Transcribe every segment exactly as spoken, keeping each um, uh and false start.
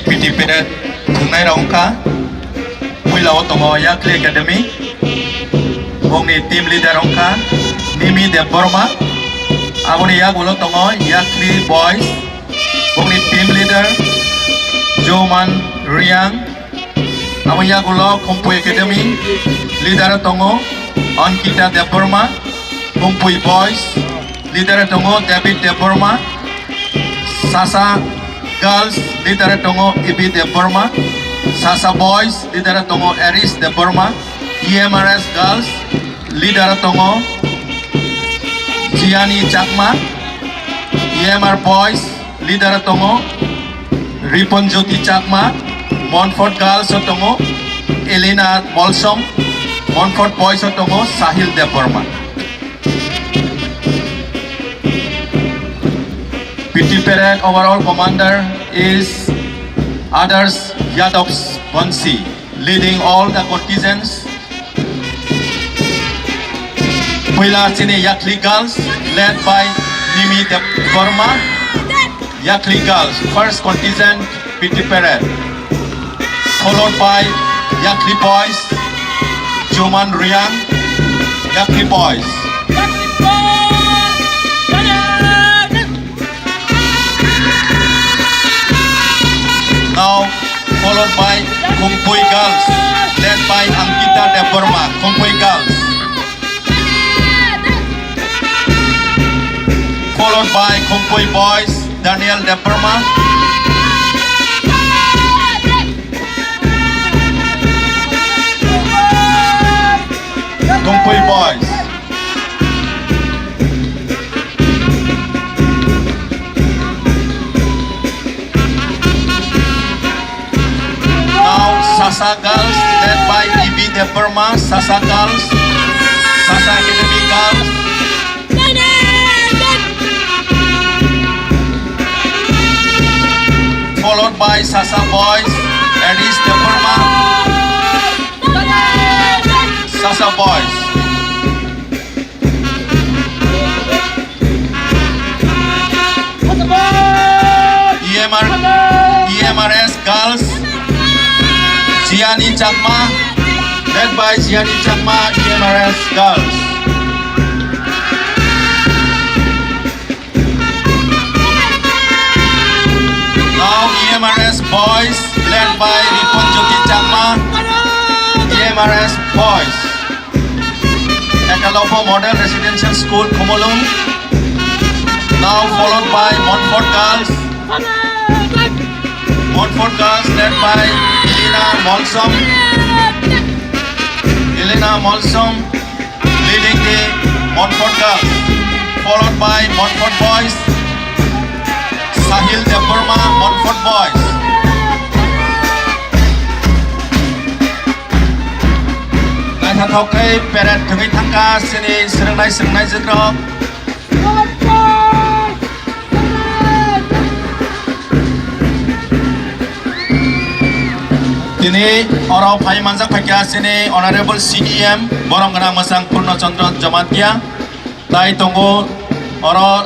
P T parade thwngnai rok wngkha. Puila o tongo Yakli Academy. Bongni team leader wngkha Nimi Debbarma. Aboni yagulo tongo Yakli Boys. Bongni team leader Joman Riang. Abo yagulo Khumpui Academy leader tongo Ankita Debbarma. Khumpui Boys leader tongo David Debbarma. Sasa Girls leader tongo Ibi Debbarma. Sasa Boys leader tongo Eris Debbarma. E M R S Girls leader tongo Jiani Chakma. E M R Boys leader tongo Ripon Jyoti Chakma. Montfort Girls o tongo Elena Molsom. Montfort Boys o tongo Sahil Debbarma. P T parade overall commander is Adarsh Yadav Bansi, leading all the contingents. Puila chini Yakli Girls, led by Nimi Debbarma. Yakli Girls, first contingent, P T parade. Followed by Yakli Boys, Joman Riang, Yakli Boys. Now followed by Khumpui Girls, led by Ankita Debbarma, Khumpui Girls. Followed by Khumpui Boys, Daniel Debbarma. Khumpui Boys. Now Sasa Girls, led by Ibi Debbarma, Sasa Girls, Sasa Academy Girls. Followed by Sasa Boys, Eris Debbarma. Sasa Boys. E M R, E M R S Girls, Jiani Chakma, led by Jiani Chakma, E M R S Girls. Now E M R S Boys, led by Ripon Jyoti Chakma, E M R S Boys. Ekalopo Model Residential School, Khumulwng. Now followed by Montfort Girls. Montfort Girls led by Elena Molsom. Elena Molsom leading the Montfort Girls. Followed by Montfort Boys. Sahil Debbarma, Montfort Boys. Naithathok khe parade thwngwi thangkha chini swrwngnai swrwngnai jwkrok. Tini oro phai manjak phaikha chini Honorable C E M borom gwnang mwchang Purno Chandra Jamatia. Tai tongo oro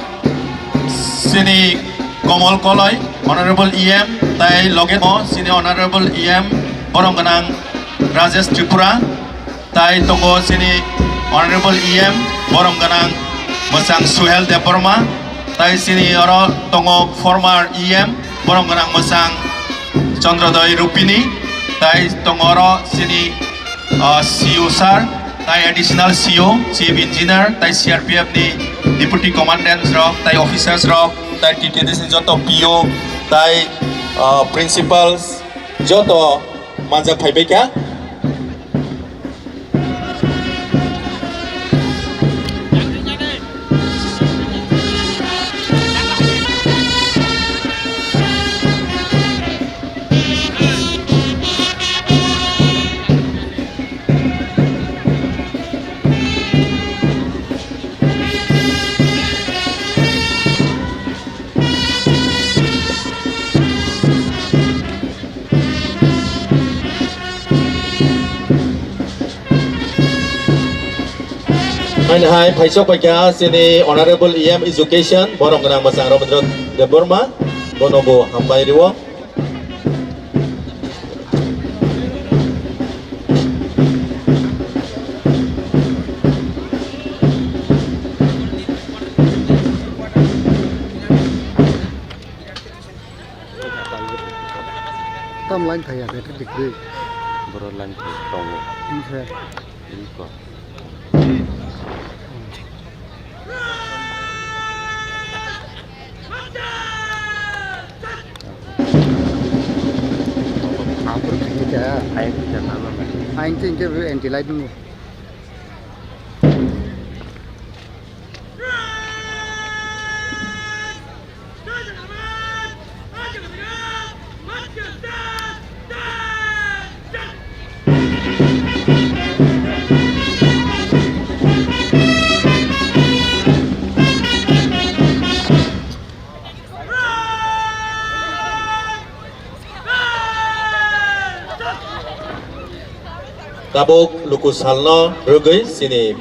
chini Komol Koloi, Honorable E M, tai loge o chini Honorable E M borom gwnang Rajesh Tripura, tai tongo chini Honorable E M borom gwnang mwchang Suhel Debbarma, tai chini oro tongo former E M borom gwnang mwchang Chandrodoi Rupini, tai tongo oro chini ah, C E O sir, tai additional C E O, Chief Engineer, tai C R P F ni Deputy Commandant rok, tai officers rok, tai T T D C joto P O, tai, ah, principals joto manjak phaibaikha. Haino hai phaisok paikha chini Honorable E M Education, borom gwnang mwchang Rabindra Debbarma, bono bo hambai rio. Tam line thaya, bete degree. Boro line thaya, tongo. Oke. Iko. Apo thaya. Aing thaya, nama, nama. Aing thaya, anti light nung. Tabuk luku salno rwgwi chini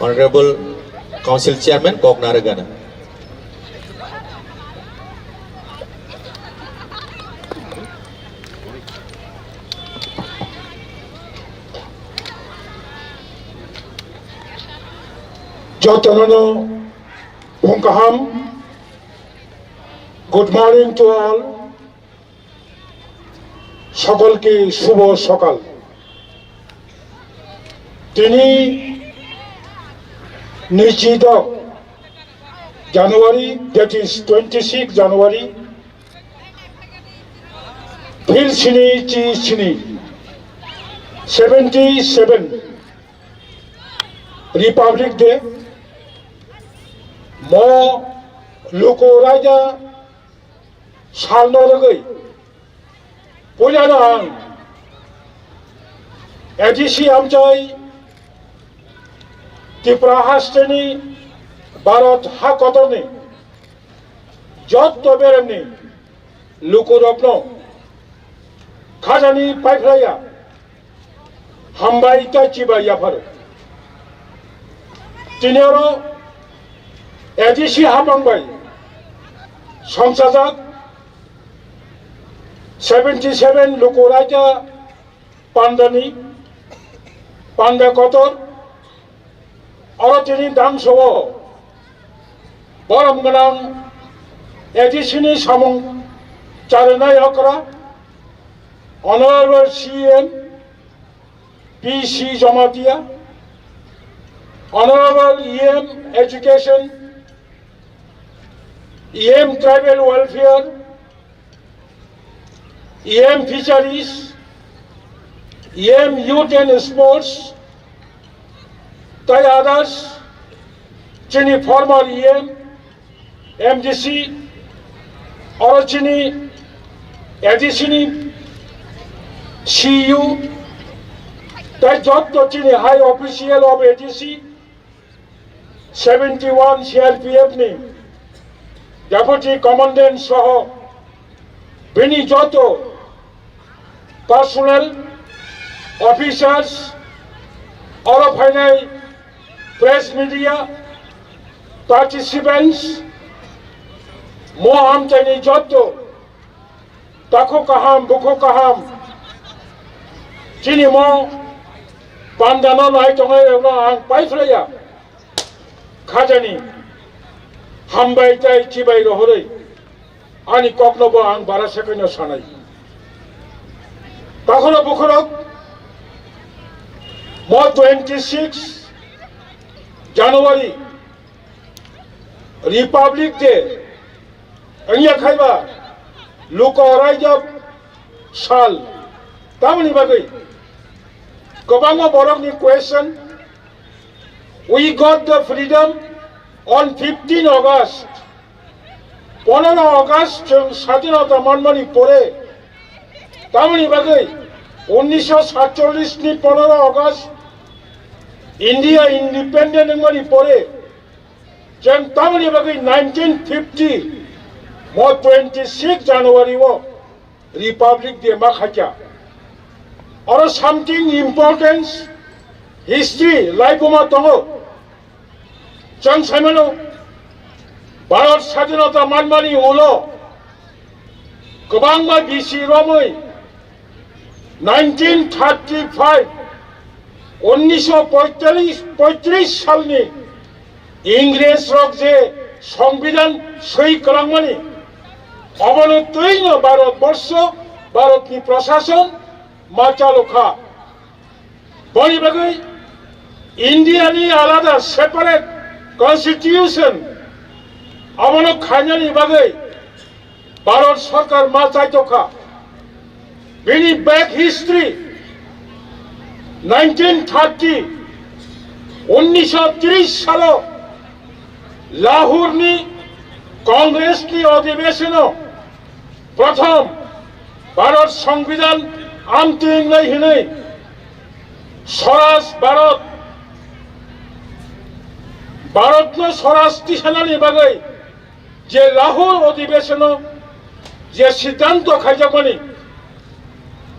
Honorable Council Chairman kok narwgana. Jotono no phung kaham. Good morning to all. সকলকে শুভ সকাল। Tini niji dok January, that is twenty six January, phil sini chi sini, seventy seven Republic Day, mo luku raida salno rwgwi puilano ang A D C amchai Tripura hasteni Bharat ha kotorni jotto beremni lukurokno khajani paiphlaiya. Hambai tei chibai yapharo. Tini oro A D C hapang bai songchajak seventy seven luku raida pandani panda kotor. Oro tini dangso o borom gwnang A D C ni samung charinai okra Honorable C M P C Jamatia, Honorable E M Education, E M Tribal Welfare, E M Fisheries, E M Youth and Sports, tei others, chini former E M, M D C, oro chini A D C ni C E O, tei jotto chini high official of A D C, seventy one C R P F ni Deputy Commandant soho bini joto personnel, officers, oro phainai press media, participants, mo amchaini joto takhuk kaham, bukhuk kaham, chini mo pandano nai tongnai rokno ang paiphlaiya. Khajani hambai tei chibai rohorwi ani kokno bo ang bara sekoino sanai. Takhoro bukhorok mo twenty six January Republic Day wngya khaiba luko raida sal. Tamoni bagwi kwbangma borokni question, we got the freedom on fifteen August. Pondro August chwng sadinota manmani pore, tamoni bagwi unnisho satchollish ni pondro August India independent wngmani pore, chwng tamoni bagwi nineteen fifty mo twenty six January o Republic Day ma khaikha. Oro something importance history laibuma tongo. Chwng saimano, Bharat sadinota manmani ulo kwbangma bisi romwi nineteen thirty five, unnisho poitris salni Ingres rok je Songbidan swi kwlangmani, obono twino Bharat borsho Bharatni prashason ma chalo kha. Boni bagwi Indiani alada separate constitution abono khainani bagwi Bharat Sarkar ma chaitokha. Bini back history, nineteen thirty, unnisho tris salo Lahore ni Congress ni odhibeshon o prothom Bharat Songbidan amtwi wngnai hwnwi Swaraj Bharat, Bharat no Swaraj tisanani bagwi je Lahore odhibeshono je siddhanto khaijakmani,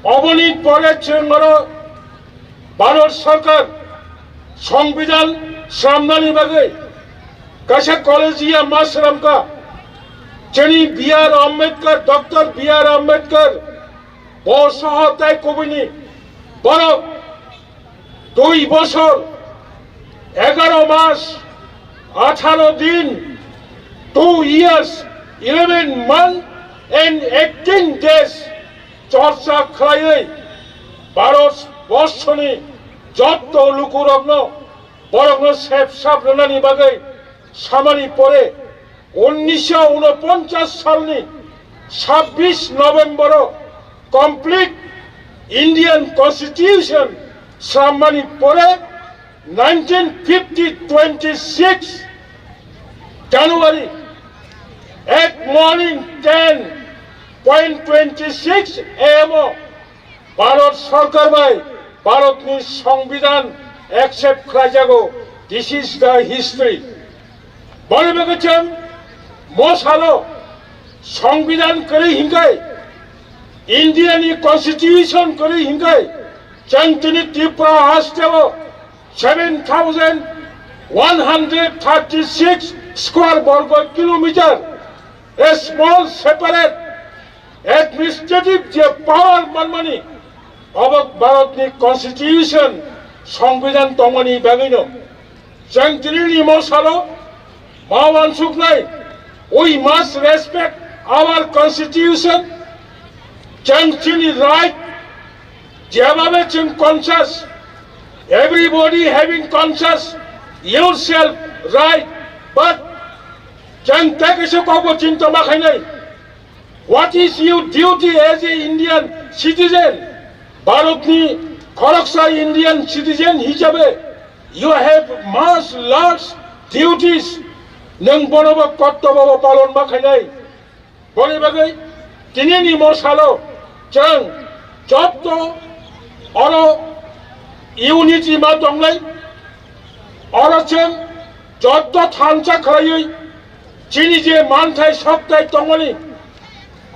oboni pore chwng oro Bharat Sarkar Songbidan sramnani bagwi kaisa college ya ma sramkha. Chini B R Ambedkar, Doctor B R Ambedkar, bo soho tai kubuni borok dui bosor, egaro mas, atharo din, two years, eleven month and eighteen days chorcha khlaiwi Bharat borshoni jotto lukurokno, borokno sep sap rwnani bagwi samani pore, unnisho unoponchas salni sabbish November o complete Indian Constitution srammani pore, nineteen fifty twenty-six January at morning ten point twenty-six A M o Bharat Sarkar bai Bharatni Songbidan accept khlaijago. This is the history. Boni bagwi chwng mo salo Songbidan kwrwi hinkhai, India ni Constitution kwrwi hinkhai, chwng tini Tripura haste o seven thousand one hundred thirty-six square borgo kilometer, a small separate administrative je power manmani, obo Bharatni Constitution, Songbidan tongmani bagwino. Chwng tini ni mo salo ma wansuknai, we must respect our Constitution. Chwng chini right, jeba be chwng conscious, everybody having conscious yourself right, but chwng tei kaisa kokbo chinta ma khainai. What is your duty as a Indian citizen? Bharatni khoroksa Indian citizen hisabe, you have much large duties. Nwng bonobo kortobobo palon ma khainai. Boni bagwi tinini mo salo chwng jotto oro unity ma tongnai. Oro chwng jotto thansa khlaiwi chini je manthai sokthai tongmani,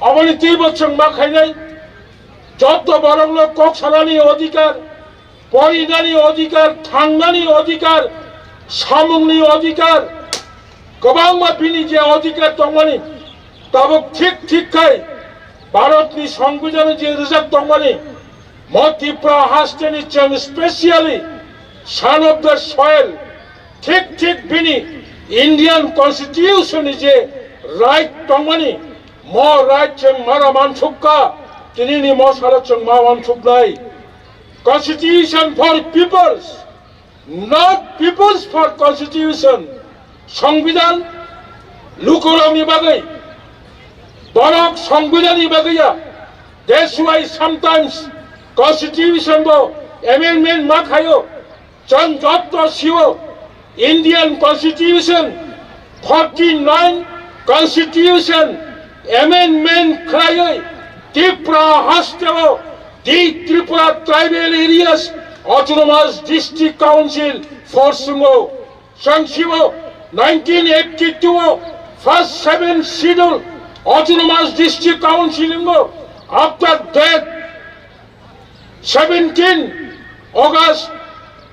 oboni twibo chwng ma khainai. Jotto borokno kok sanani odhikar, porinani odhikar, thangnani odhikar, samungni odhikar, kwbangma bini je odhikar tongmani, tabuk thik thik khai Bharatni Songbidan je rijak tongmani, mo Tripura hasteni chwng specially son of the soil, thik thik bini Indian Constitution ni je right tongmani, mo right chwng mara mansukha, tinini mo salo chwng ma wansuknai. Constitution for peoples, not peoples for constitution. Songbidan lukurokni bagwi, borok Songbidanni bagwi ya. That's why sometimes Constitution bo amendment ma khaio. Chwng jotto sio Indian Constitution forty nine Constitution amendment khlaiwi Tripura hasteo the Tripura tribal areas autonomous district council force wngo. Chwng sio nineteen eighty two o first seven schedule autonomous district council wngo. After that, seventeen August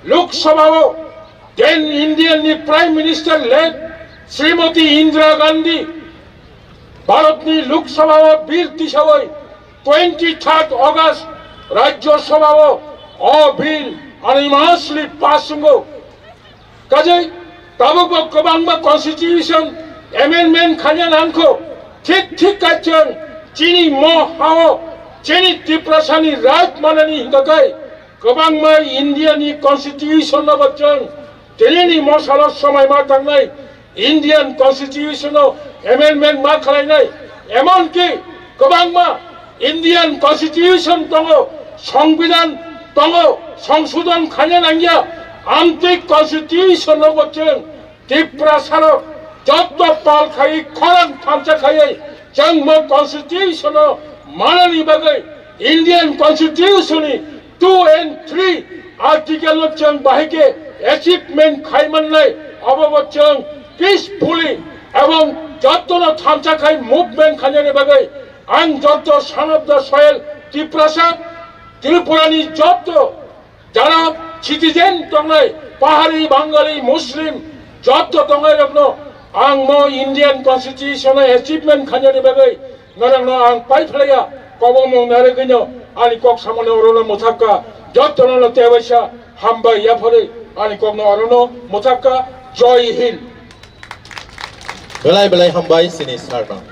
Lok Sabha o then Indian ni Prime Minister late Srimati Indira Gandhi Bharat ni Lok Sabha o bill tisawi twenty third August Rajya Sabha o o bill unanimously pass wngo. Kajai tabuk bo kwbangma constitution amendment khaina nangkho. Thik thik kaichwng chini mo hao Chini Tiprasani right manani hingka khe kwbangma India ni constitution no bo chwng tini ni mosalo somai ma tangnai Indian constitution no amendment ma khlainai, emonki kwbangma Indian constitution tongo, songbidan tongo, songsodon khaina nangya, amtwi constitution no bo chwng Tiprasarok jotto pal khai khorang thansa khaiwi chwng mo constitution o manani bagwi Indian constitution ni two and three article no chwng bahai khe achievement khai mannai, abo bo chwng peacefully ebong jotto no thansa khai movement khainani bagwi ang jotto son of the soil Tiprasa Tripura ni jotto jara citizen tongnai, Pahari, Bangali, Muslim, jotto tongnai rokno ang mo Indian Constitution o achievement khainani bagwi norokno ang pai phlaiya, kobongmung narwgwino ani kok samani orono mwthakka, jottono no tebaisa hambai yaphari ani kokno orono mwthakka, Jai Hind. Belai belai hambai chini sir no.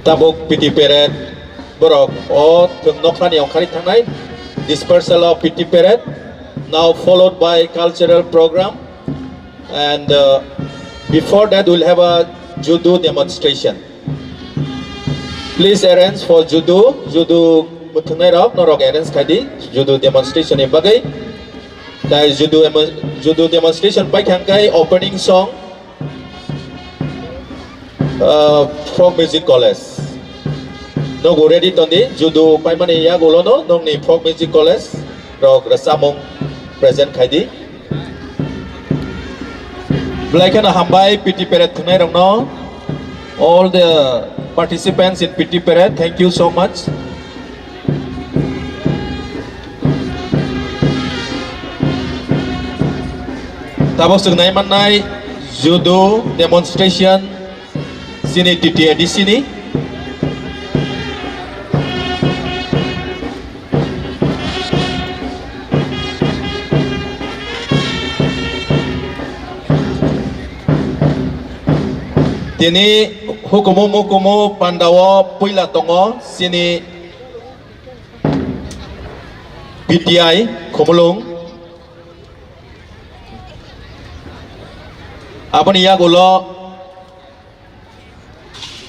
Tabuk P T parade borok o thwng nokhrani ongkhari thangnai. Dispersal of P T parade, now followed by cultural program, and uh, before that we'll have a judo demonstration. Please arrange for judo. Judo mwthwngnai rok norok arrange khai di judo demonstration ni bagwi. Tai judo emo-, judo demonstration pai thang khai opening song, uh, Folk Music College. Nogo ready tondi judo paimani yagulo no nongni Folk Music College rok rwchapmung present khai di. Belai kheno hambai P T parade thwngnai rokno. All the participants in P T parade, thank you so much. Tabuk chwng nai mannai judo demonstration chini T T A D C ni. Tini hukumu mukumu pandao puila tongo chini P T I Khumulwng. Aboni yagulo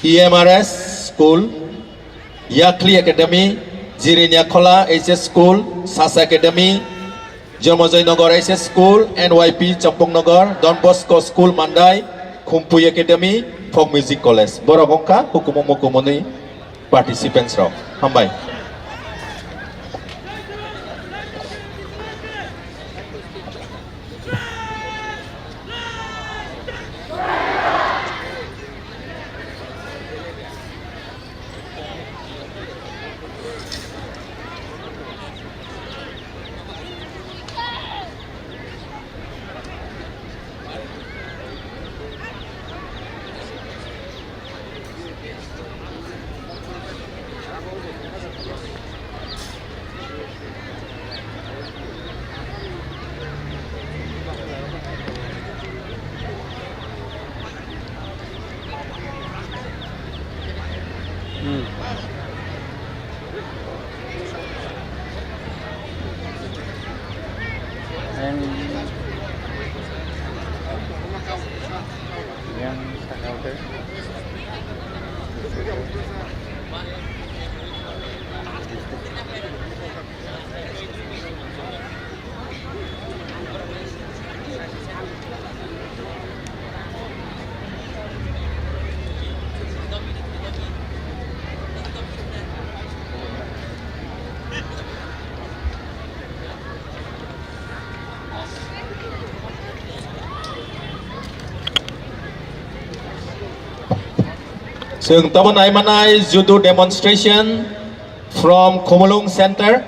E M R S School, Yakli Academy, Jirinia Khola H S School, Sasa Academy, Jomojoy Nagar H S School, N Y P Champong Nagar, Don Bosco School Mandai, Khumpui Academy, Folk Music College. Borok wngkha hukumu mukumuni participants rok. Hambai. Yang sakao khe. Chwng tabuk nai manai judo demonstration from Khumulwng Center.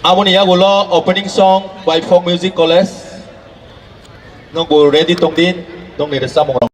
Aboni yagulo opening song by Folk Music College. Nokbo ready tongdi, nokni rwchapmung rok.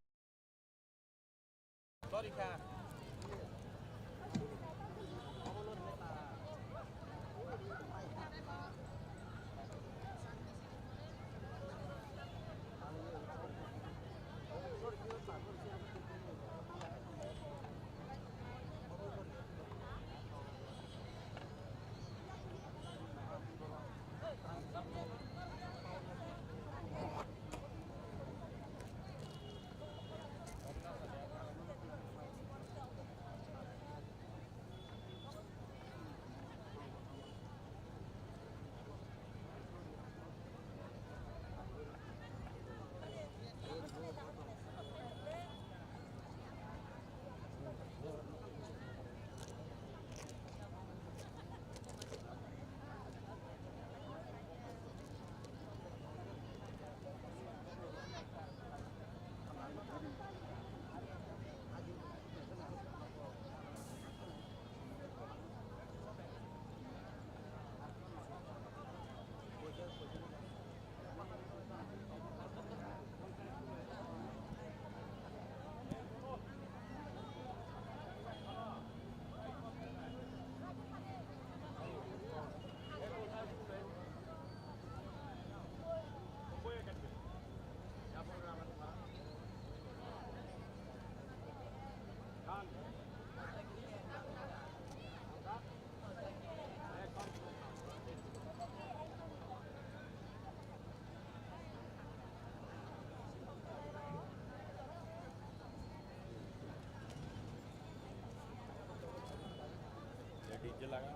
ये डीजे लगा,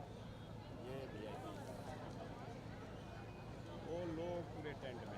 ये वीआईपी। वो लोग पूरे टेंट में।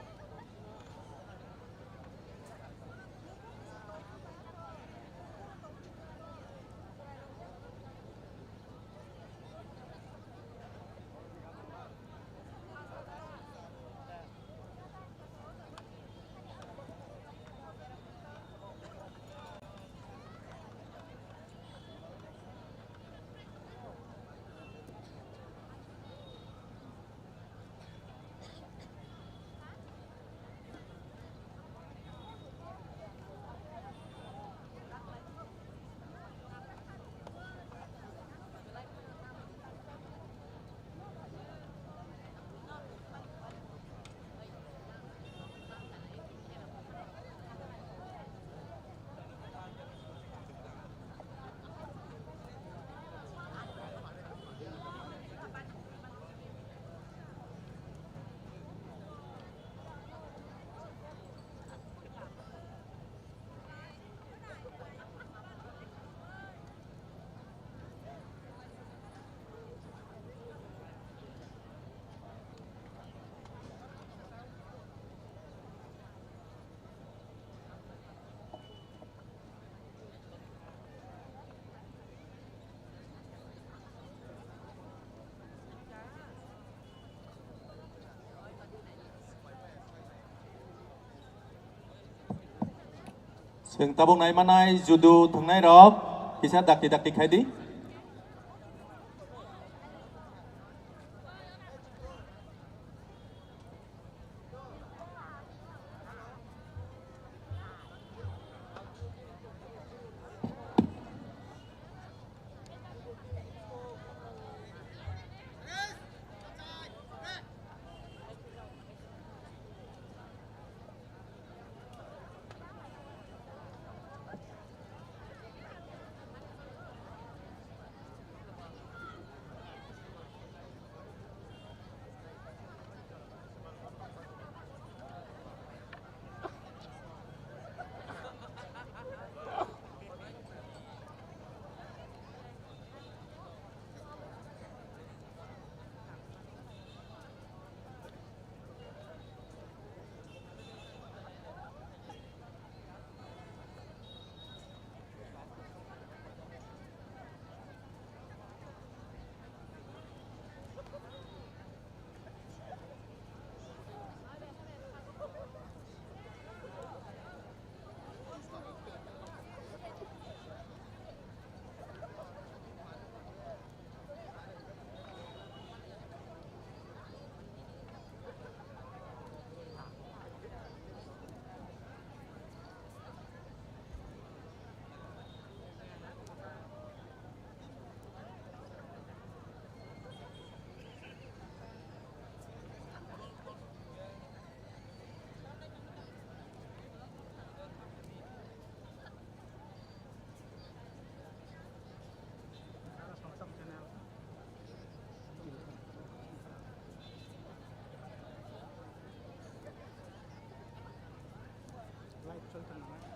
Chwng tabuk nai manai judo thwngnai rok kisa dakti dakti khai di. Live choli tong nai.